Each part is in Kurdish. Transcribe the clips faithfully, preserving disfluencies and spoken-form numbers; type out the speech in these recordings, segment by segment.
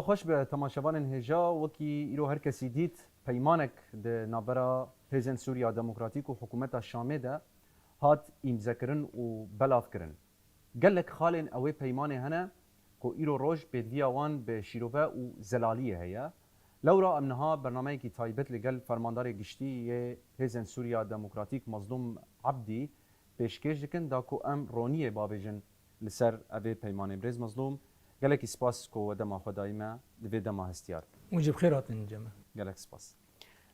Xweş be temaşevanên hêja, wekî îro her kesî dît, peymanek di navbera Hêzên Sûriya Demokratîk û Hikûmeta Şamê de hat îmzekirin û belavkirin. Gelek xalên ewê peymanê hene ku îro roj pêdiviya wan bi şîrove û zelaliyê heye. Lewra em niha bernameyekî taybet li gel Fermandarê Giştî yê Hêzên Sûriya Demokratîk Mazlûm Ebdî pêşkêş dikin, da ku em roniyê bavêjin li ser evê peymanê. Birêz Mazlûm, gelekî spas ku we dema xwe dayî me di vê dema hestiyar. Hûn jî bi xêr hatin cem. Gelek spas.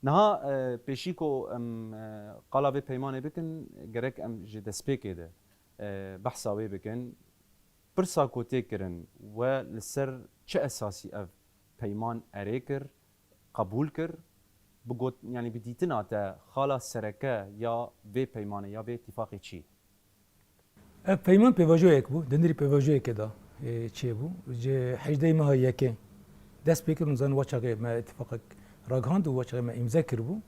Niha, e, pêşî ku em, e, qala vê peymanê bikin, gerek em ji destpêkê de, e, behsa wê bikin. Pirsa ku tê kirin, we li ser çi esasî ev peyman erê kir, qebûl kir? Bi got-, yanî bi dîtina te xala sereke ya vê peymanê ya vê îtîfaqê çi? Ev peyman pêvajoyek bû, di nirî pêvajoyekê de, e, çêbû. Ji hejdehê meha yekê dest pê kir, hûn zanin wa çaxê me îtîfaqek ragihand û wa çaxê me îmze kiribû.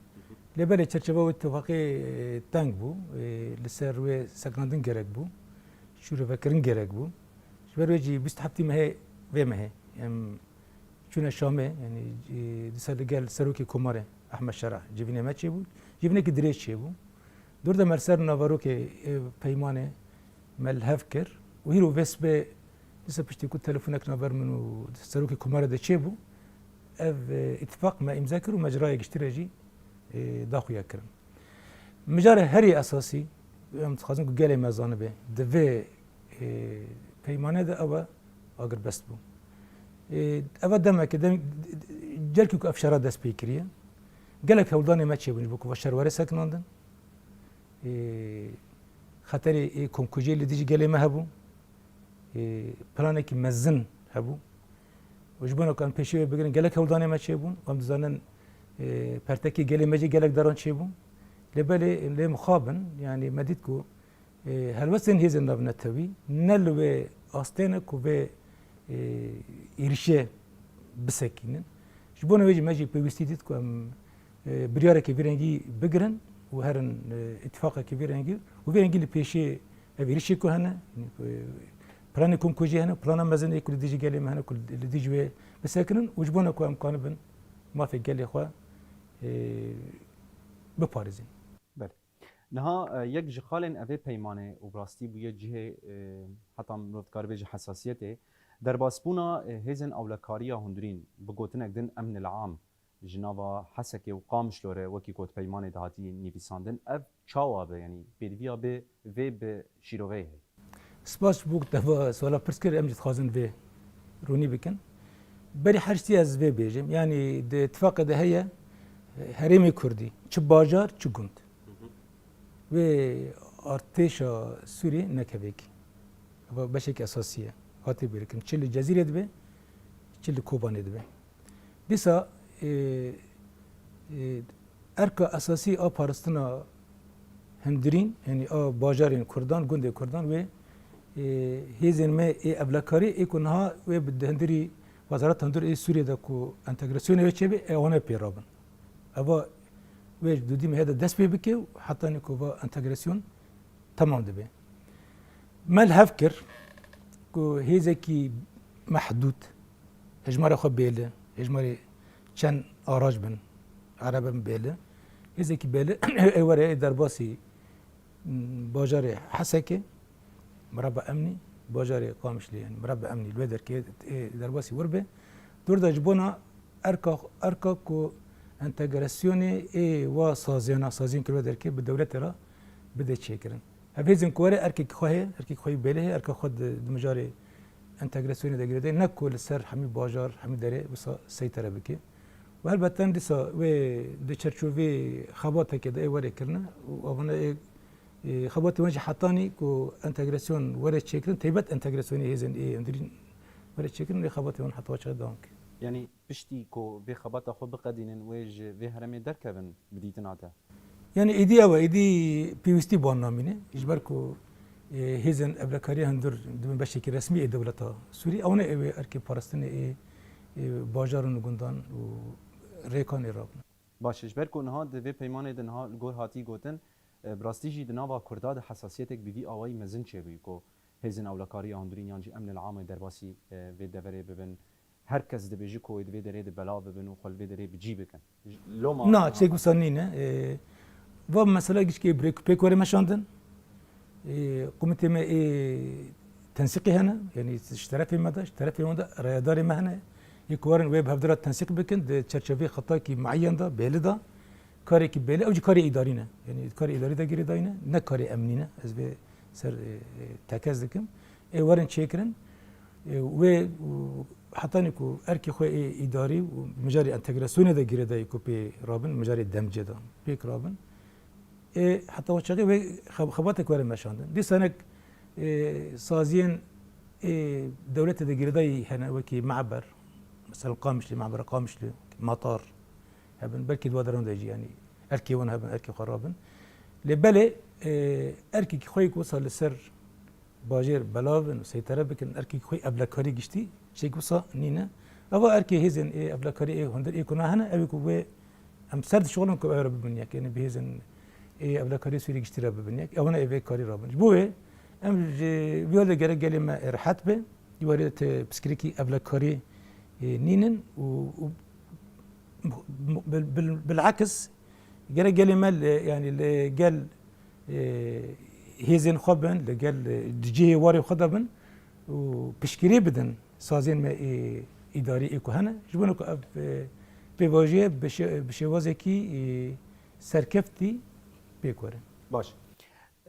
Lê belê çerçeva wê îtîfaqê, e, teng bû, e, li ser wê sekinandin gerek bû, şûrevekirin gerek bû. Ji ber wê jî bîst heftê mehê vê mehê em çûne Şamê, yanî, e, dîsa li gel Serokê Komarê Ehmed Şera civînê me çêbû. Civînekî dirêj çêbû. Dûr de me li ser naverokê, e, peymanê me li hev kir û hîro vê sibê dîsa piştî ku telefonek navber min û Serokê Komarê de çêbû, ev, e, îtîfaq me îmze kir û me ji raya giştî re jî, e, daxuya kirin. Mijarê herî esasî, em dixwazin ku gelê me zanibe, di vê, e, peymane de ew e agirbest bû. E, ev e demeke, dem-, carkî ku ev şera dest pê kiriye, gelek hewldanê me çêbûn ji bo ku va şer were sekinandin. E, xeterê ê komkujiyê li dijî gelê me hebû. E, planekî mezin hebû. Û ji bona ku em pêşî wê bigirin, gelek hewldanê me çêbûn. Em dizanin, e, pertekê gelê me jî gelek deran çêbûn. Lê belê, lê mixabin, yanî me dît ku, e, helwestên hêzên navnetewî ne li wê astê ne ku vê, e, êrişê bisekînin. Ji bona wê jî me jî pêwîstî dît ku em, e, biryarekê vî rengî bigirin û herin, e, îtîfaqekî vî rengî û vî rengî li pêşê ev êrişê ku hene, e, planê komkujî hene, plana mezin ê ku li dijî gelê me hene ku li dijî wê bisekinin û ji bona ku em kanibin mafê gelê xwe, e, biparêzin. Belê. Niha, e, yek ji xalên evê peymanê û bi rastî bûye cihê, e, heta mirov dikare bêje hesasiyetê, derbasbûna, e, hêzên ewlekariya hundirîn bi gotinek din emnil am ji nava Hesekê û Qamişlo re wekî ku di peymanê de hatî nivîsandin, ev çawa be? Yanî pêdiviya bê vê bi şîroveyê heye? Spas ji bo ku te va suala pirs kir, em jî dixwazin vê ronî bikin. Berî her tiştî ez vê bêjim. Yanî di tifaqê de heye, herêmê Kurdî, çi bajar, çi gund. Wê artêşa Sûrî nekevekî. Eva beşek esasî ye. Hatê bêrikin. Çi li Cezîrê dibe, çi li Kobanê dibe. Dîsa, e, e, erka esasî a parastina hundirîn, yanî a bajarên Kurdan, gundê Kurdan wê, e, hêzên me ê ewlekarî ê ku niha wê bi hundirî Wezareta Hundir ê Sûriyê de ku entegrasyonê wê çêbe, e, wana pê rabin. Eva wê dûdî me hê de dest pê bike û hetanî ku va entegrasyon temam dibe. Me li hev kir ku hêzekî mehdûd, hejmara xwe bêli, hejmarê çend arac bin, erebe bin bêli, hêzekî bêli ê were ê derbasî, m, bajarê Hesekê, mireba emnî, bajarê Qamişlî, yanî mireba emnî li wê derkê ê derbasî wir be. Dûr de ji bona erka, erka ku entegrasyonê ê wa saziyana, saziyên kirve derkê bi dewletê re bide çêkirin. Ev hêzên ku were erkekî xwe heye, erkekî xwe yî bêlê heye, erka xwe di, di mijarê entegrasyonê de girêdayî, ne ku li ser hemî bajar, hemî derê wisa seytere bike. Û helbet em dîsa wê di çerçovê xebatekê de ê were kirine û avana ê, ê, xebatê wan jî hetanî ku entegrasyon were çêkirin, taybet entegrasyonê hêzên ê hundirîn were çêkirin, ê xebatê wan heta çaxê dewam ke. Yanî piştî ku vê xebata xwe biqedînin, wê ji vê herêmê derkevin bi dîtina te? Yanî êdî ew e, êdî pêwîstî bi wan namîne. Ji ber ku, e, hêzên ewlekariya hundir dibin beşekî resmî ê dewleta Sûrî, ew ne ew ê erkê parastinê ê, ê bajaran û gundan û rêkan ê rabin. Baş e, ji ber ku niha di vê peymanê de niha li gor hatî gotin, e, bi rastî jî di nava Kurda de hesasiyetek bi vî awayî mezin çêbûyî ku hêzên ewlekariya hundirîn yan jî emnil amê derbasî, e, vê deverê bibin. Her kes dibêje ku wê di vê derê de belav bibin û xwe li vê derê bi cî bikin. Loma Na, çek wisa nîne. E, va mesela gişkê bi rêk û pêk were meşandin. E, komîtê me ê tensîqî hene, yanî ji terefê me de, ji terefê wan de reyedarê me hene. Yê ku werin wê bi hevdira tensîq bikin, di çerçeveyê xetakî mueyen de, belî de. Karekî belî, ew jî karê îdarî ne. Yanî karê îdarî de girêdayî ne, ne karê emnî ne. Ez vê ser, e, e, tekez dikim. Ê werin çêkirin. E, wê, û, hetanî ku erkê xwe ê îdarî û mijarê entegrasyonê de girêdayî ku pê rabin, mijarê demcê de pêk rabin. Ê, heta o çaxê wê xeb-, xebatek were meşandin. Dîsa hinek, ê, saziyên, ê, dewletê de girêdayî hene, wekî me'ber, mesela Qamişlî, me'bera Qamişlî, matar hebin, belkî di wa deran de jî, yanî erkê wan hebin, erkê xwe rabin. Lê belê, ê, erkekî xwe yê ku wisa li ser bajêr belav bin û seytere bikin, erkekî xwe evlekarî giştî, tiştekî wisa nîne. Eva erkê hêzên ê evlekarî ê hundir ê kuna hene, ew ê ku wê em ser dişixulin ku ew re bibin yek, yanî bi hêzên ê evlekarî Sûrî giştî re bibin yek. Ew ne ê vê karî rabin. Ji bo wê em ji vî de gerek gelê me rehet be. Wê ti piskirêkî evlekarî, e, nînin û, û bil-, bil-, bilakis gerek gelê me li, yanî li gel, e, hêzên xwe bin, li gel, e, di cihê warê xwe de bin û piştgirî bidin sazên me ê îdarî ê ku hene. Ji bo ku ev, e, pêvajoyê bi şê-, bi şêwazekî, e, serkeftî pêk were. Baş.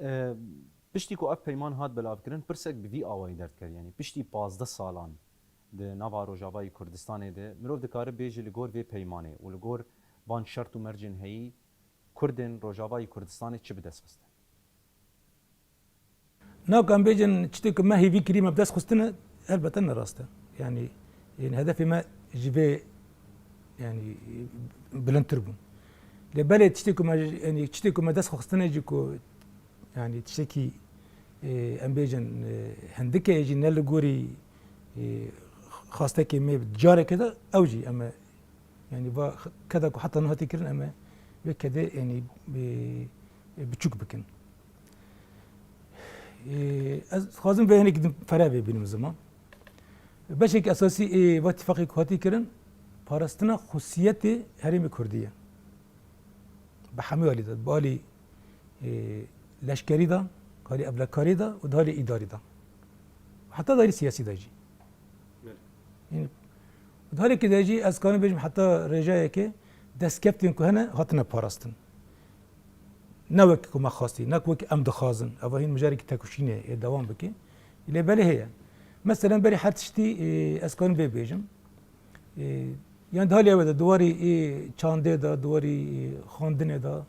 E, piştî ku ev peyman hat belavkirin, pirsek bi vî awayî derdikeve, yanî piştî pazdeh salan di nava Rojavayê Kurdistanê de mirov dikare bêje li gor vê peymanê û li gor van şert û mercên heyî Kurdên Rojavayê Kurdistanê çi bi dest xiste? Na ku em bêjin tiştê ku me hêvî kirî me bi dest xistine, elbette ne rast e. Yanî, yanî hedefê me ji vê, yanî, bilindtir bû. Lê belê tiştê ku me, yanî tiştê ku me dest xistine jî ku, yanî tiştekî, e, em bêjin, e, hindike ye jî ne li gorî, e, xastekê me careke de ew jî em e Yanî va keda ku heta niha tê kirin em ê wê kedê, yanî, e, e, biçûk bikin. E, ez dixwazim vê hinekî din fereh vê bînim ziman. Beşek esasî ê va tifaqê ku hatî kirin, parastina xusiyetê herêmê Kurdî ye. Bi hemû alî de, bi alî, e, leşkerî de, alî evlekarî de û di alî îdarî de. Heta di alî siyasî de jî. Belê. Yanî, di alî ki de jî ez kanim bêjim heta rêjayeke destkeftên ku hene hatine parastin. Ne wek ku me xwestî, ne ku wek em dixwazin. Eva hîn mijarekî tekuşînê ê dewam bike. Lê belê heye. Meselen berî her tiştî, e, ez kanim vê bêjim. E, yan di halê ew de, di warî, e, çandê de, di warî, e, xwendinê de,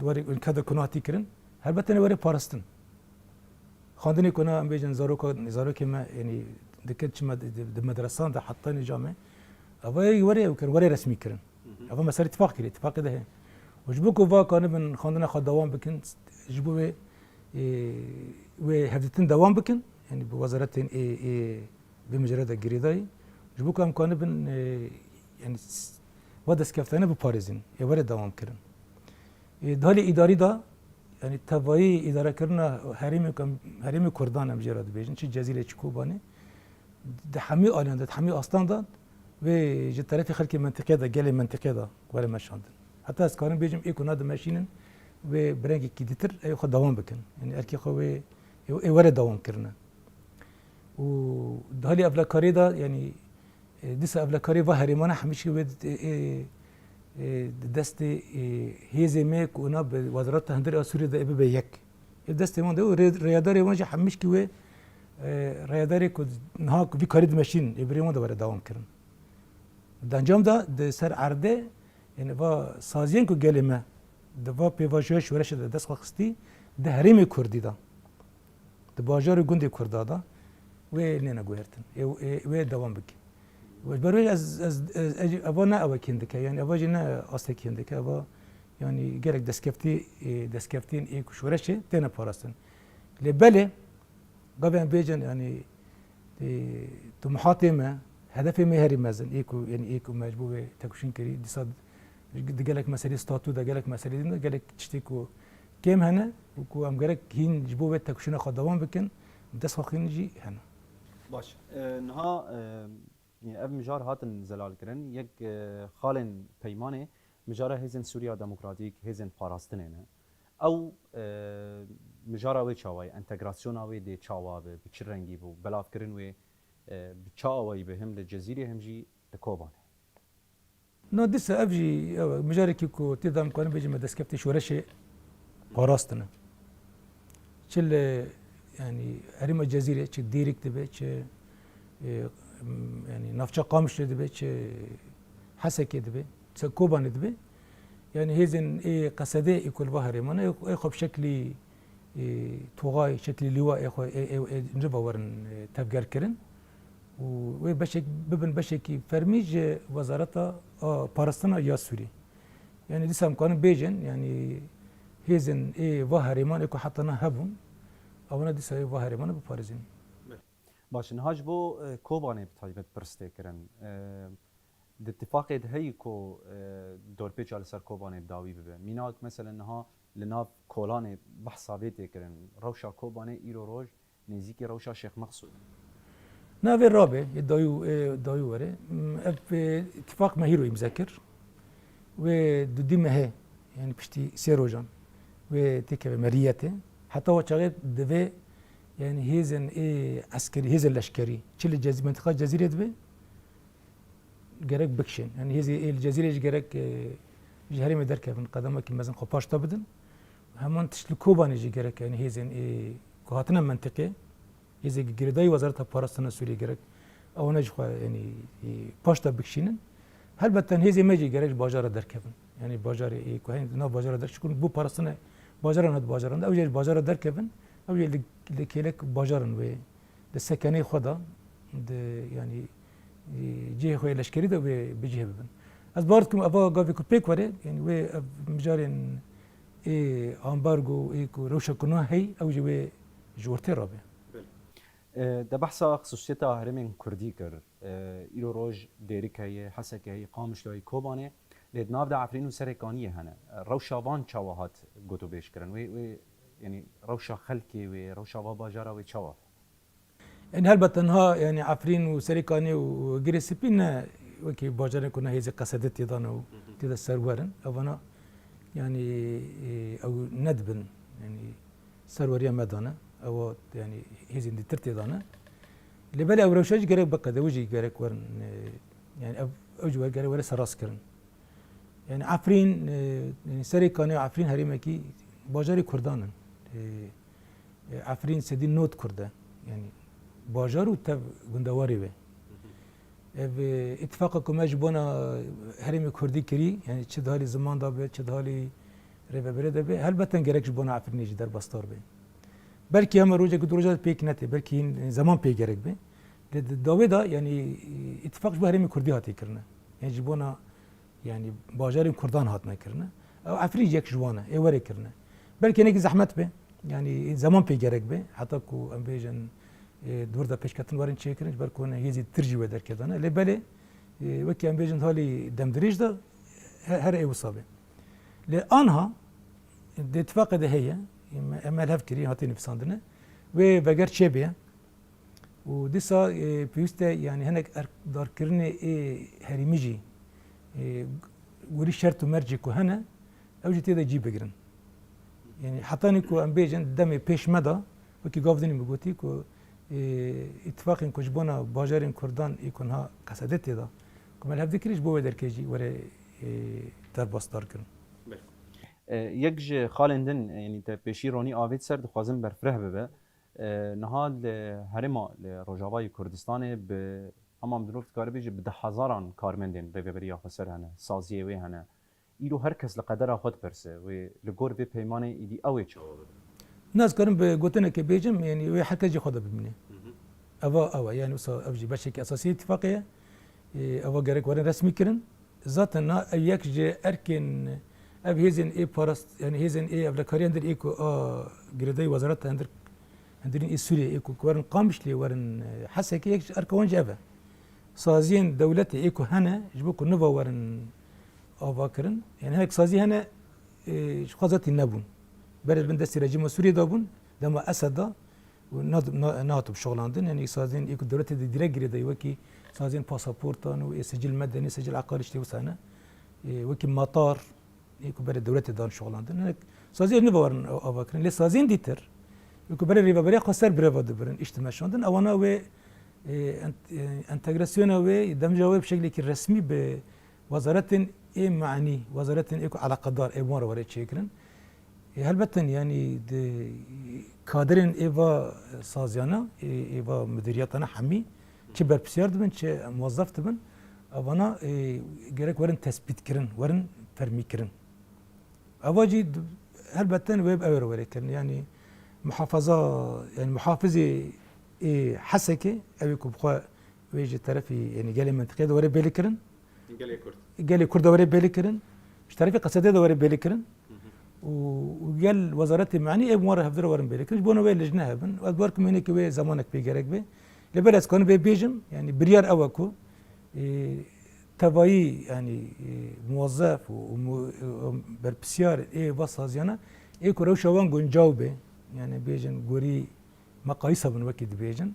di warî ülke de ku hatî kirin, helbet tenê were parastin. Xwendinê ku na em bêjin zaroka, zarokê me, yanî dike çi me di, di, di medresan de heta nîca me, eva yê were ew kirin, were resmî kirin. Hı hı. Eva mesela tifaq kirî, tifaqê de heye. Û ji bo ku va kanibin xwendina xwe dewam bikin, ji bo wê, e, wê hevdîtin dewam bikin, yanî bi wezaretên ê, ê, vê mijara de girêdayî. Ji bo ku em kanibin, e, yanî s-, va destkeftene biparêzin, ê were dewam kirin. E, di halê îdarî de, yanî tevayî îdarekirina herêmê ku em, herêmê Kurdan em jê re dibêjin, çi Cezîrê, çi Kobanê, di hemî aliyan de, di hemî astan de, wê ji terefê xelkê mentiqê de, gelê mentiqê de were meşandin. Heta ez karim bêjim, ê ku na dimeşînin, wê bi rengekî ditir, ê xwe dewam bikin. Yanî erkê xwe wê, ê, ê were dewam kirine. Û di halê evlekariyê de, yanî, e, dîsa evlekariyê va herêmane hemîşkî wê, e, e, e, di destê, e, hêzê me ku na bi Wezareta Hundirê a Sûriyê de ê bibe yek. Ê destê wan de û rê-, rêyadarê wan jî hemîşkî wê, e, rêyadarê ku niha ku vî karî dimeşîn, ê bi rê wan de were dewam kirin. Di encam de di ser erdê, yanî va saziyên ku gelê me di va pêvajoya şoreşê de dest xwe xistî, di herêmê Kurdî de, di bajar û gundê Kurda de wê nêne guhertin. Ê, ê, wê dewam bike. Ji ber wê ez, ez, ez, ez, eva ne ewekî hindike, yanî eva jî ne astekî hindike, eva yanî gelek destkeftî, ê, destkeftiyên ê ku şoreşê têne parastin. Lê belê, gavê em bêjin, yanî, e, tumuhatê me, hedefê me herî mezin, ê ku, yanî ê ku me ji bo wê tekuşîn kirî, dîsa di gelek meselê statû de, gelek meselê din de, gelek tiştê ku kêm hene û ku em gerek hîn ji bo wê tekuşîna xwe dewam bikin, dest xwe xîn jî hene. Baş. E, niha, e, Ev mijar hatin zelalkirin. Yek, e, xalên peymanê mijara Hêzên Sûriya Demokratîk, Hêzên Parastinê ne. Ew, e, mijara wê çawa ye? Entegrasyona wê dê çawa be? Bi çi rengî bû? Belavkirin wê, e, bi çi awayî be? Him li Cezîrê, him jî li Kobanê. Na dîsa ev jî, ew, mijarekî ku tê de em karin bêjin me destkeftê şoreşê parastin e. Çi li, yanî, herêma Cezîrê, çi Dêrik dibe, çi, e, m, yanî, navça Qamişlo dibe, çi Hesekê dibe, çi Kobanê dibe. Yanî hêzên ê Qesedê ê ku li va herêman e, ê xwe bi şeklî, e, toxay, şeklî lîwa ê xwe, ê, ê, ê, niva werin, e, tevgerkirin. Û wê beşek, bibin beşekî fermî ji Wezareta, a, Parastina ya Sûrî. Yanî dîsa em karin bêjin, yanî hêzên ê va herêman ê ku heta niha hebûn, ewana dîsa ê va herêmana biparêzin. Baş e, niha ji bo, e, Kobanê bi taybet pirs tê kirin. E, di tifaqê de heyî ku, e, dorpêça li ser Kobanê bi dawî bibe. Mînak, meselen, niha li nav Kolanê behsa vê tê kirin. Rewşa Kobanê îro roj nêzîkî rewşa Şêx Meqsûd. Na vê rabe, ê dayû, ê dayû were. M, ev, e, tifaq me hîro îmze kir. Wê dudî mehê, yanî piştî sê rojan, wê têkeve meriyetê. Heta wa çaxê divê, yanî hêzên ê eskerî, hêzên leşkerî, çi li Cezî-, mentiqa Cezîrê dibe, gerek bikişên. Yanî hêzê ê li Cezîrê jî gerek, e, ji herêmê derkevin, qedemekî mezin xwe paş de bidin. Heman tişt li Kobanê jî gerek, yanî hêzên ê ku hatine mentiqê, hêzê girêdayî Wezareta Parastina Sûriyê gerek ewana jî xwe, yanî, e, paş de bikişînin. Helbet hêzê me jî gerek ji bajara derkevin. Yanî bajarê ê ku heyî di nav bajara der, çikun bû parastina bajaran hat bajaran de, ew jî ji bajara derkevin, ew jî li, li kêlek bajarin wê di sekenê xwe de, di, yanî, e, cihê xwe yê leşkerî de wê bi cihê bibin. Ez bawer dikim eva gavê ku pêk were, yanî wê ev mijarên ê ambargo, ê ku rewşa ku niha heyî, ew jî wê ji ortê rabe. E, te behsa xisûsiyeta herêmên kurdî kir. E, îro roj Dêrik heye, Heseke heye, Qamişlo heye, Kobanê. Lê di nav de Efrîn û Serêkaniyê hene. Rewşa van çawa hat gotûbêj kirin? Wê, wê, yanî rewşa xelkê wê, rewşa va bajara wê çawa? Yanî helbet niha, yanî Efrîn û Serêkaniyê û Girê Spî ne wekî bajarên ku ne hêzê Qesedê tê de ne û tê de serwer in. Evana, yanî, e, ew nedibin, yanî serweriya me de ne. Ew, yanî hêzên dîtir tê de ne. Lê belê ew rewşa jî gerek biqede, wê jî gerek werin, e, yanî ev, ew jî gerek were serrast kirin. Yanî Efrîn, e, yanî Serêkanê û Efrîn herêmekî bajarê Kurdan in. E, e, Efrîn sedî nod Kurd e. Yanî bajar û tev gundewarê wê. Ev, e, îtifaqa ku me ji bona herêmê Kurdî kirî, yanî çi di halî ziman de be, çi di halî rêvebirê de be, helbeten gerek ji bona Efrînê jî derbasdar be. Belkî hema rojek du roja pêk nete, belkî hîn, e, zeman pê gerek be. Lê di dawê de, yanî, e, îtifaq ji bo herêmê Kurdî hatiye kirine. Yanî ji bona Yanî bajarên Kurdan hatine kirine. Ew Efrîn yek ji wan e, ê were kirine. Belkî hinekî zehmet be, yanî zeman pê gerek be, heta ku em bêjin, e, di wir de pêşketin werin çêkirin, ji ber ku hûn hêzî tir jî wê derketane. Lê belê, e, wekî em bêjin halî demdirêj de he-, her ê wisa be. Lê anha di îtifaqê de heye, em, em el hev kirî, hatî nivîsandine. Wê veger çêbê. Û dîsa, e, pêwîst e, yanî hinek erkdarkirinê ê herêmî jî, e, werî şert û mercê ku hene, ew jî tê de cî bigirin. Yanî hetanî ku em bêjin demê pêş me de, wekî gav dinî min gotî ku, e, îtifaqên ku ji bona bajarên Kurdan ê ku niha Qesedê tê de, ku me li hev dikirî ji bo wê derkê jî were, e, derbasdar kirin. E, yek ji xalên din, yanî te pêşî ronî avêt ser, dixwazim berfireh bibe. E, niha li herêma, li Rojavayê Kurdistanê bi, hema mirov dikare bêje, bi deh hezaran karmendên Rêveberiya Xweser hene, saziyê wê hene. Îro her kes li qedera xwe diperse, wê li gor vê peymanê îdî ew ê çawa bibe? Na, ez karim bi gotinekê bêjim, yanî wê her kes cî xwe de bimîne. Eva ew e, yanî wisa ev jî beşekî esasî îtifaqê ye. Ê, eva gerek werin resmî kirin. Zaten na ev yek ji erkên, ev hêzên ê parast, yanî hêzên ê evlekariyan dir ê ku a girêdayî wezareta hundir, hundirîn ê Sûriyê ê ku, ku werin Qamişlê, werin, e, Hesekê, yek ji erka wan jî ev e. Saziyên dewletê ê ku hene, ji bo ku niva werin ava kirin, yanî hinek sazî hene, e, ji xwe zetî nebûn. Berê bin destê rejîma Sûriyê de bûn, dema Esed de, û ne-, ne-, nehatibû şixulandin. Yanî saziyên ê ku dewletê de direk girêdayî wekî Saziyên pasaportan û ê sicil medenî, sicil eqalî, tiştê wisa ne. Ê, wekî matar, ê ku berê dewletê dan şixulandin. Hinek saziyên nû ve werin ava kirin. Lê saziyên dîtir, ê ku berê rêveberiya xwe ser bireva dibirin, îş dimeşandin, ewana wê, ê, ent-, ê, entegrasyona wê, demja wê bi şeklekî resmî bi wezaretên ê manî, wezaretên ê ku eleqedar ê wan re were çêkirin. Ê, helbet in, yanî di kadirên ê va saziyana, ê, ê va mudiriyatana hemî, çi berpirsiyar dibin, çi muwezzef dibin, evana, ê, gerek werin tespîtkirin, werin fermîkirin. Eva jî d-, helbet in wê bi ew re were kirin. Yanî muhafaza, yanî muhafizê ê Hesekê, ew ê ku bi xwe wê ji terefî, yanî gelê mentiqê de were bêlikirin. Gelê Kurd. Gelê Kurd de were bêlikirin. Ji terefî Qesedê de were bêlikirin. Hı hı. Û, û gel Wezaretê Manî ê bi wan re hevdira werin bêlikirin. Ji bona wê lijne hebin. Ez bawer kim hinekî wê zemanek pê gerek be. Lê belê ez kanim vê bêjim, yanî biryar ew e ku, e, tevayî, yanî, e, muwezef û, û mu-, û berpirsiyar ê va saziyana ê ku rewşa wan guncaw be. Yanî bêjin gorî meqayîsa bin wekî dibêjin.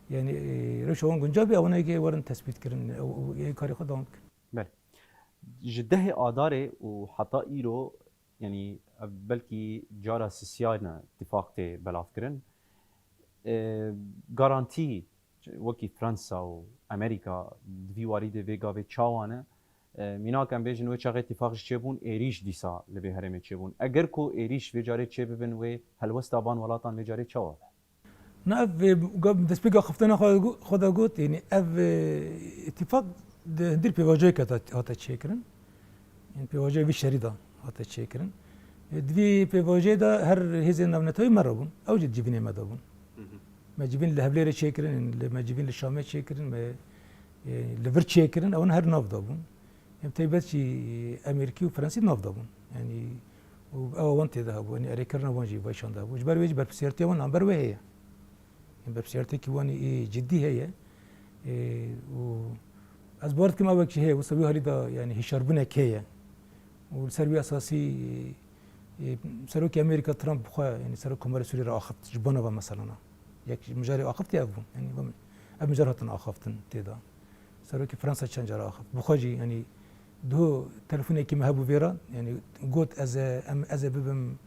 Yanî, e, rewşa wan guncav be, ewana yekê werin tespît kirin, ew, ew, ê karê xwe dewam bikin. Belê. Ji dehê Adarê û heta îro, yanî ev belkî cara sisiyane tifaq tê belavkirin. E, garantî wekî Fransa û Amerîka di vî warî de vê gavê çawa ne? E, mînak em bêjin wê çaxê tifaq ji çêbûn, êrîş dîsa li vê herêmê çêbûn. Eger ku êrîş vê carê çêbibin, wê helwesta van welatan vê carê çawa be? Na ev, e, ga-, destpêka xiftina xwe gu-, xwe de got, yanî ev, e, îtîfaq di hundir pêvajoyek hate, hate çêkirin. Yanî pêvajoya vî şerî de hate çêkirin. E, di vî pêvajeyê de her hêzên navnetewî me re bûn. Ew jî di civînê me de bûn. Hı hı. Me civîn li Hevlêrê çêkirin, li, me civîn li Şamê çêkirin, me, e, li vir çêkirin, ewan her nav de bûn. Em taybet jî Amerîkî û Fransî nav de bûn. Yanî û ew wan tê de hebû, yanî erêkirina wan jî vayşan de hebû. Ji ber wê jî berpirsiyartiya wan li hember wê heye. Yanî berpirsiyartiyekî wan ê cidî heye. Ê, û ez bawer dikim ew wek jî heye, wisa wî halî de yanî hişyarbûnek heye. Û li ser wî esasî, ê, Serokê Amerîka Trump bi xwe, yanî Serok Komarê Sûriyê re axift ji bona ve meselana. Yek ji mijarê axiftiye ev bû. Yanî ev mijar hatin axaftin tê de. Serokê Fransa çend cara axift. Bi xwe jî, yanî, duh telefonekî me hebû vê re, yanî, got, ez ê, em, ez ê bibim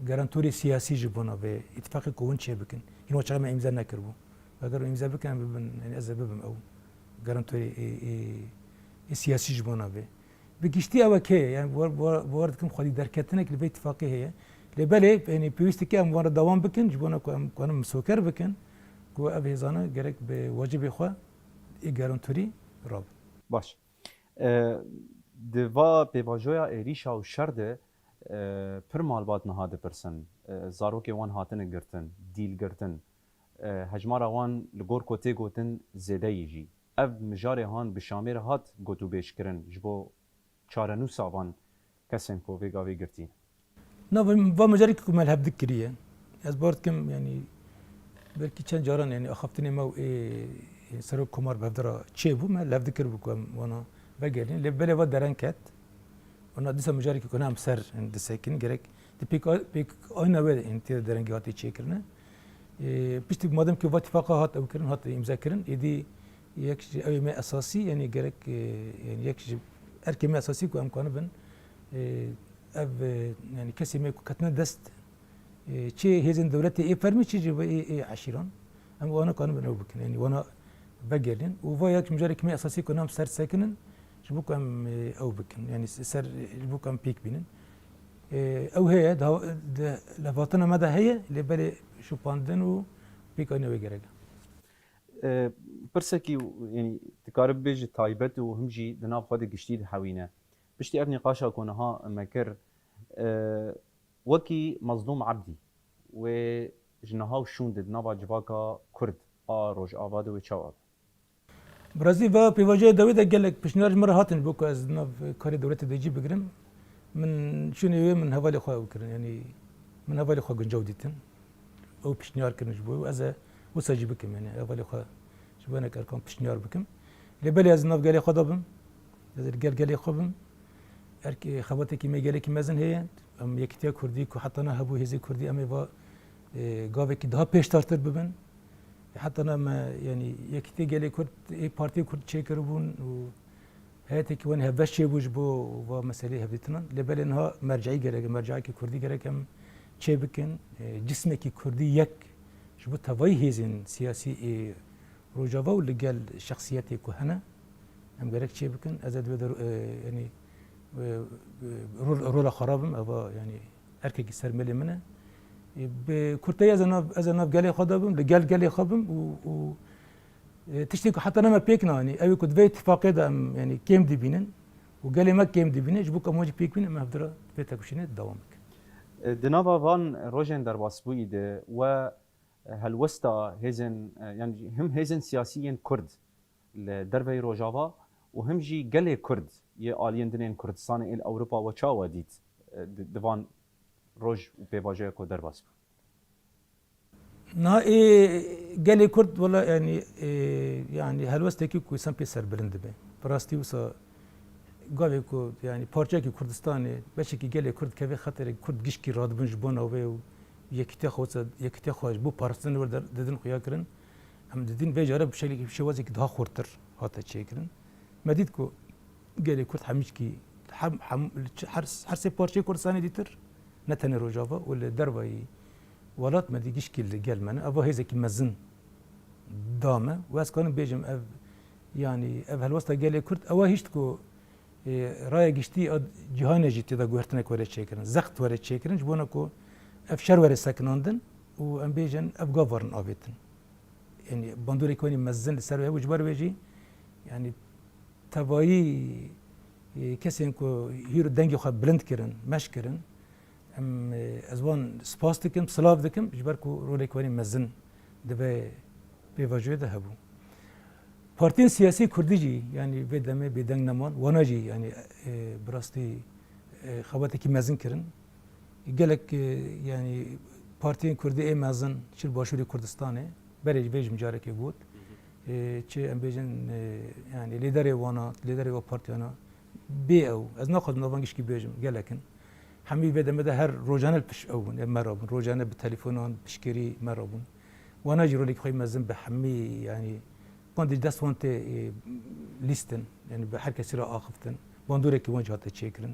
garantorê siyasî ji bona vê îtîfaqê ku hûn çêbikin. Hîn wa çaxê me îmze nekiribû. Eger hûn îmze bikin, em bibin, yanî, ez ê bibim ew garantorê ê, ê, ê siyasî ji bona vê. Bi giştî ew e kê, yanî, war, war, war dikim xwedî derketinek li vê îtîfaqê heye. Lê belê, yanî, pêwîst dike em wan re dewam bikin, ji bona ku em kanin misoker bikin, ku ev hêzana gerek bi wecibê xwe ê garantorî rabin. Baş. E, di va pêvajoya êrîşa û şer de, e, pir malbat niha dipirsin. E, zarokê wan hatine girtin, dîl girtin. E, hejmara wan li gor ku tê gotin zêde yî jî. Ev mijarê han bi Şamê re hat gotûbêj kirin ji bo çarenûsa van kesên ku vê gavê girtî ne? Na, va, va mijarê ku me li hev dikiriye. Ez bawer dikim, yanî, belkî çend caran, yanî, axaftinê me û ê, ê Serok Komar bi hev de re çêbû, me li hev dikiribû ku em wana vegerînin. Lê belê va dereng ket. Wana dîsa mijarê ku ne em ser, yanî, disekin, gerek di pêk, pêk ayna wê, yanî, tê de derengî hatî çêkirine. Ê, piştî madem ku va tifaqa hat ew kirin, hat îmze kirin, êdî yek ji ew ê me esasî, yanî gerek, e, yanî yek ji erkê me esasî ku em kanibin, e, ev, e, yanî kesê me ku ketine dest, e, çi hêzên dewletê ê fermî, çi jî ve ê, ê eşîran, em wana kanibin ew bikin, yanî wana vegerînin. Û va yek ji mijarek me esasî ku em ser sekinin, ji bo ku em, e, ew bikin, yanî ser, ji bo ku em pêk bînin. E, ew heye, di, di levhatina me de heye, lê belê şopandin û pêkanîna wê gerek e. E, pirsekî, yanî, dikare bibêje taybet û him jî di nav xwe de giştî dihewîne. Piştî ev nîqaşa ku niha me kir, e, wekî Mezlûm Ebdî, wê ji niha û şûn de di nava civaka Kurd a Rojava de wê çawa be? Bi rastî va pêvajoya dawî de gelek pişniyar ji min re hatin, ji bo ku ez di nav karê dewletê de cî bigirim. Min şûnê wê min hevalê xwe ew kirin, yanî min hevalê xwe guncaw dîtin. Ew pişniyar kirin ji bo wê û ez ê wisa jî bikim, yanî hevalê xwe ji bo hinek erkan pişniyar bikim. Lê belê ez di nav gelê xwe de bim. Ez ê li gel gelê xwe bim. Erk, e, xebatekî me gelekî mezin heye. Em yekîtiya Kurdî ku heta niha hebû, hêzê Kurdî, em ê va, e, gavekî daha pêşdartir bibin. Heta niha me, yanî Yekîtiya Gelê Kurd ê partiyê Kurd çêkiribûn û heyetekî wan hevbeş çêbû ji bo va meseleyê hevdîtinan. Lê belê niha merceî gerek e, merceekî Kurdî gerek em çêbikin. E, cismekî Kurdî yek ji bo tevayî hêzên siyasî ê Rojava û li gel şexsiyetê ku hene, em gerek çêbikin. Ez ê di vê de, e, yanî, e, e, rol, rola xwe rabim, eva, yanî, erkekî ser mêlê min e. E, bi kurteyî ez ê nav, ez ê nav gelê xwe de bim, li gel gelê xwe bim û, û, e, tiştê ku heta niha me pêk neanî, ew ê ku di vê îtifaqê de em, yanî, kêm dibînin û gelê me kêm dibîne, ji bo ku em wan jî pêk bînin, em hevdira vê tekoşînê dewam bikin. E, di nava van rojên derbasbûyî de we helwesta hêzên, e, yanî him hêzên siyasî yên Kurd li derveyî Rojava û him jî gelê Kurd yê aliyên din ên Kurdistanê ên li Ewropa we çawa dît, e, di, di van roj û pêvajoya ku derbas bû? Na ê gelê Kurd wela, yanî, ê, yanî helwestekî ku însan pê serbilind dibe. Bi rastî wisa gavê ku, yanî, parçeyekî Kurdistanê, beşekî gelê Kurd keve xeterê, Kurd gişkî radibin ji bona wê û yekîtiya xwe, yekîtiya xwe ji bo parastina wê der-, didin xuya kirin. Em didin vê care bi şeklekî, bi şêwazekî daha xurtir hate çêkirin. Me dît ku gelê Kurd hemîşkî, hem, hem, her, her sê parçeyê Kurdistanê dîtir, ne tenê Rojava û li dervayî welat me dî gişkî li gel me ne. Eva hêzekî mezin da me. Û ez kanim bêjim ev, yanî ev helwesta gelê Kurd, ewa hişt ku, e, raya giştî a cîhanê jî tê de guhertinek were çêkirin, zext were çêkirin, ji bona ku ev şer were sekinandin û em bêjin ev gav werin avêtin. Yanî bandorek wanî mezin li ser wê hebû, ji ber wê jî, yanî tevayî, e, kesên ku hîro dengê xwe bilind kirin, meş kirin, em, e, ez wan spas dikim, silav dikim, ji ber ku rolek wanî mezin di vê pêvajoyê de hebû. Partiyên siyasî kurdî jî, yanî vê demê bêdeng neman, wana jî, yanî, e, bi rastî, e, xebatekî mezin kirin. Gelek, e, yanî partiyên kurdî ê mezin çi li Başûrê Kurdistanê, berê jî vê jî min carekê got. E, çi em bêjin, e, yanî lêderê wana, lêderê wa partiyana bê ew. Ez naxwazim navan gişkî bêjim, gelek in. Hemî vê demê de her rojane li pişt ew bûn, ê me re bûn. Rojane bi telefonan, piştgirî me re bûn. Wana jî rolekî xwe mezin bi hemî, yanî, qandî dest wan tê, e, lîstin, yanî bi her kesî re axiftin. Bandoreke wan jî hate çêkirin.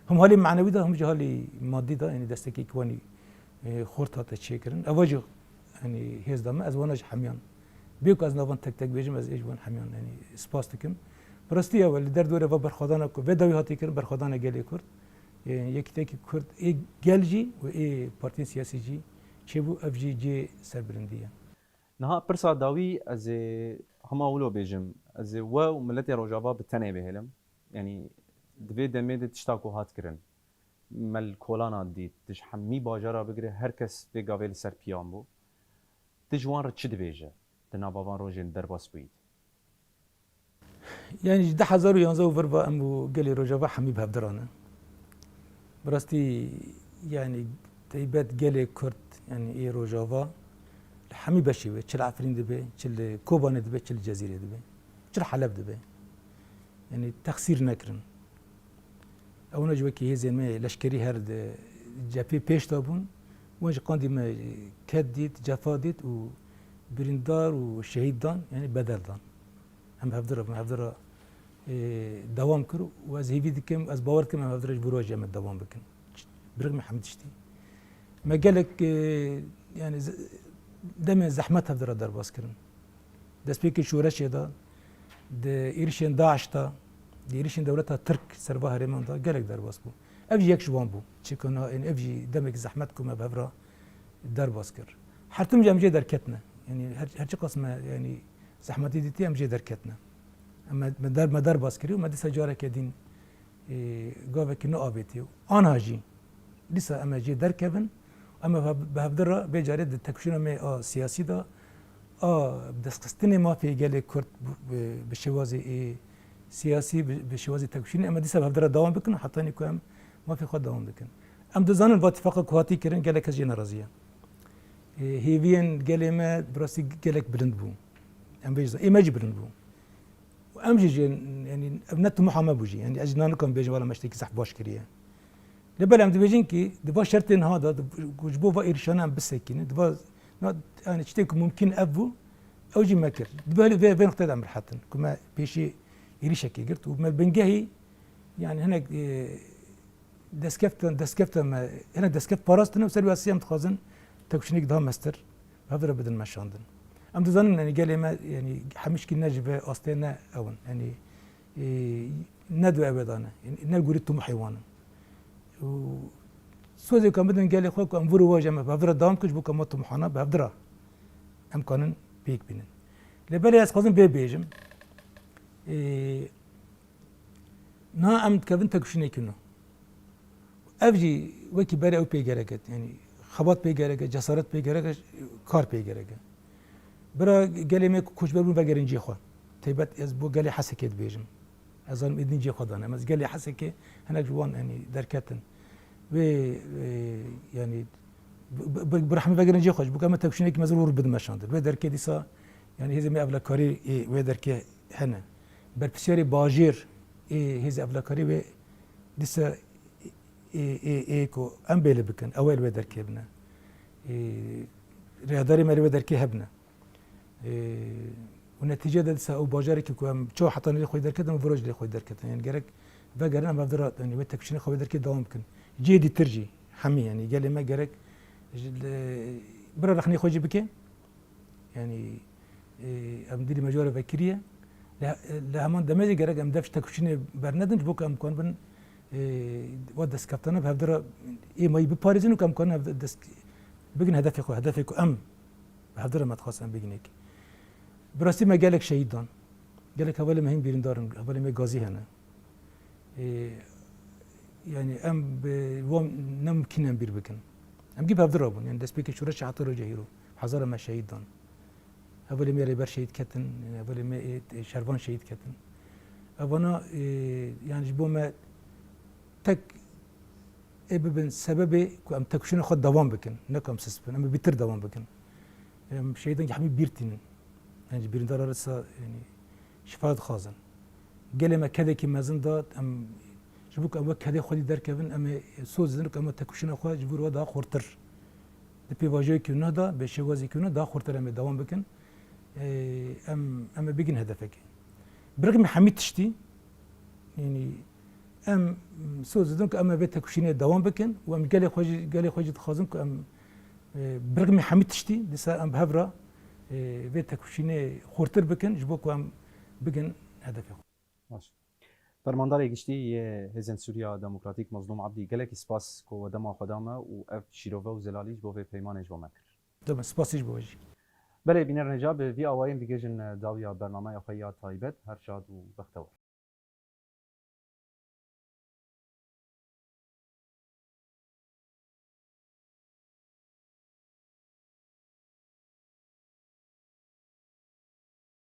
Him halî manewî de, him jî halî madî de, yanî destekekî wanî, e, xurt hate çêkirin. Eva jî, yanî hêz da me, ez wana jî hemiyan. Bê ku ez navan tek tek bêjim, ez ê ji wan hemiyan, yanî spas dikim. Bi rastî ew e, li derdorê va berxwedana ku vê dawî hate kirin, berxwedana gelê Kurd. Ê, Yekîtiyekî Kurd ê gel jî û ê partiyên siyasî jî çêbû, ev jî cihê serbilindî ye. Niha pirsa dawî ez ê hema wilo bêjim, ez ê we û miletê Rojava bi tenê bihêlim. Yanî di vê demê de tişta ku hat kirin, me li kolana dît, di ji hemî bajara bigire her kes vê gavê li ser piyan bû. Tu ji wan re çi dibêje di nava van rojên derbas bûyî de? Yanî ji du hezar û yanzdeh û vir ve em û gelê Rojava hemî bi hev diran e. Bi rastî, yanî taybet gelê Kurd, yanî ê Rojava li hemî beşê wê, çi li Efrîn dibe, çi li Kobanê dibe, çi li Cezîrê dibe, çi li Heleb dibe. Yanî texsîr nekirin. Ewna jî wekî hêzên me leşkerî her di cephê pêş de bûn. Wan jî qandî me ked dît, cefa dît û birîndar û şehîd dan, yanî bedel dan. Em hevdira, em hevdira, e, dewam kir û ez hêvî dikim, ez bawer dikim em hevdira ji bo rojê me dewam bikin. Birêk me hemî tiştî. Me gelek, e, yanî ze-, demên zehmet hevdira derbas kirin. Destpêkê şoreşê de, di êrişên DAIŞ de, di êrişên dewleta Tirk ser va herêman de gelek derbas bû. Ev jî yek ji wan bû. Çêkirina, ên ev jî demekî zehmet ku me bi hev re derbas kir. Her tim jî em jê derketine. Yanî her, her çiqas me, yanî zehmetî dîtî em jê derketine. Em me, me der, me derbas kirî û me dîsa careke dîn, e, gavekî nû avêtiye. Anha jî dîsa em ê jê derkevin, em ê bi hevdir re vê carê di têkoşîna me a siyasî de, a destxistinê mafê gelê Kurd bi, bi, bi şêwazê ê siyasî, bi, bi şêwazê têkoşînê, em ê dîsa bi hevdir re dewam bikin, hetanî ku em mafê xwe dewam bikin. Em dizanin va tifaqa ku hatî kirin gelek kes jê nerazî ye. Ê, hêviyên gelê me bi rastî gelek bilind bû. Em vê jî zan-, ê me jî bilind bû. Û em jî jê, yanî ev ne timoha me bû jî. Yanî ez jî niha nikarim bêjim, wela me tiştekî zehf baş kiriye. Lê belê em dibêjin kî di va şertên ha de, di, ku ji bo va êrişana em bisekînin, di va, na, yanî tiştê ku mumkîn ev bû, Ew jî me kir. Di vê, vê, vê noqteyê de em rihet in. Ku me pêşî êrîşekê girt û me bingehî, yani hinek, e, destkeftên, destkeftên me, hinek destkeft parastin û ser wî esasî em dixwazin têkoşînekî daha mestir bi hev re bidin meşandin. Em dizanin, yani gelê me, yani hemîşkî ne ji vê astê ne ew in. Yani, e, ne di wê ewê de ne. Yani ne gurî tumuhê wan in. Û sozê ku em bidin gelê xwe ku em vir û vaj em bi hev re dewam bikin, ji bo ku em wan tumuhana bi hev re em kanin pêk bînin. Lê belê ez dixwazim vê bêjim. Ê, niha em dikevin têkoşînekî nû. Ev jî wekî berê ew pê gerek e. Yani xebat pê gerek e, cesaret pê gerek e, kar pê gerek e. Bira gelê me ku koçber bûn vegerin cihê xwe. Taybet ez bo gelê Hesekê dibêjim. Ez zanim êdî cihê xwe dane. Em ez gelê Hesekê hinek ji wan, yani, derketin. Wê, e, yani, bi, bi, bi rehmê vegerin cihê xwe, ji bo ku em têkoşînekî mezin wir bidin meşandin. Wê derkê dîsa, yani, hêzê me evlekarî ê wê derkê hene. Berpirsiyarê bajêr ê hêzê evlekarî wê dîsa ê, ê, ê ku em bêli bikin, ew ê li wê derkê bine. Ê, rêhedarê me li wê derkê hebine. Ê, û netîce de dîsa ew bajarekî ku em çawa hetanî lê xwe derketin, viro jî lê xwe derketin. Yani gerek vegerin em hevdira, yani wê têkoşînê xwe wê derkê dewam bikin. Cihê dîtir jî hemî, yani gelê me gerek ji, li, bira rexnê xwe jî bike. Yani, ê, em dîrî me ji we re vekiriye. Li, li heman demê jî gerek em dev ji têkoşînê bernedin, ji bo ku em kan bin, ê, wa destkeftana bi hevdira ê mayî biparêzin û ku em kan hev-, dest, bigin hedefê xwe, hedefê ku em Bi hevdira me dixwest em bigînekî. Bi rastî me gelek şehîd dan. Gelek hevalê me hîn birîndar in, hevalê me gazî hene. Ê, yani em bi wan ne mimkîn em bîr bikin. Em gî bi hevdira bûn. Yani destpêkê şoreşê heta roja hîro. Hezara me şehîd dan. Hevalê me rêber şehîd ketin, hevalê me ê, ê şervan şehîd ketin. Evana, ê, yani ji bo me tek ê bibin sebebê ku em têkoşîna xwe dewam bikin, ne ku em sist bin, em ê bîtir dewam bikin. Em şehîdan hemî bîr tînin. Em ji birîndara re sa, yani, şifa dixwazin. Gelê me kedekî mezin da, em ji bo ku em wek kedê xwedî derkevin, em ê soz didin ku em têkoşîna xwe ji vir we daha xurtir. Di pêvajoyekî nû de, bi şêwazekî nû daha xurtir em ê dewam bikin. Ê, em, em ê bigin hedefekê. Bi rixmî hemî tiştî, yani, em soz didin ku em ê vê têkoşînê dewam bikin û em gelê xwe jî, gelê xwe jî dixwazin ku em, e, bi rixmî hemî tiştî dîsa em bi hev re, e, vê têkoşînê xurtir bikin ji bo ku em bigin hedefê xwe. Baş. Fermandarê Giştî yê Hêzên Sûriya Demokratîk Mazlûm Ebdî, gelekî spas ku we dema xwe da me û ev şîrove û zelalî ji bo vê peymanê ji bo me kir. Dema spasî ji bo we jî. Belê bînerên hêja, bi vî awayî em digihîjin dawiya bernameya xwe ya taybet. Her şad û bextewar.